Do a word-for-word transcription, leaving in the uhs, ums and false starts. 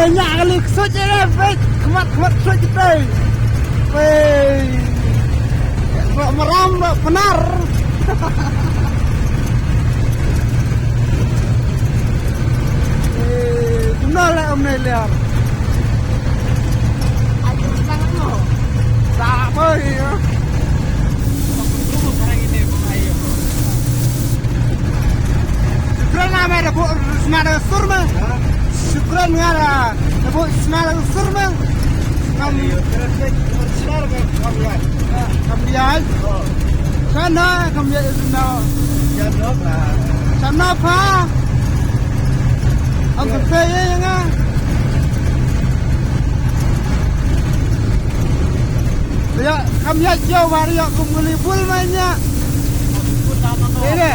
Nya kali ksuid ïa peit, khmat khmat ksuid kita. Wei. Ba maram ba penar. Eh, kumno le om ne liar. Sa ba ïa. Shukran nga me da buh sna da sur me. Shukran nga da buh sna da sur me. Kam kam ïai. Kam ïai sna. Sna pha. Ang kyrpad ïa nga. Ïa, kam ïa jauh ba ïa kum nguli bul ma nya. Ede.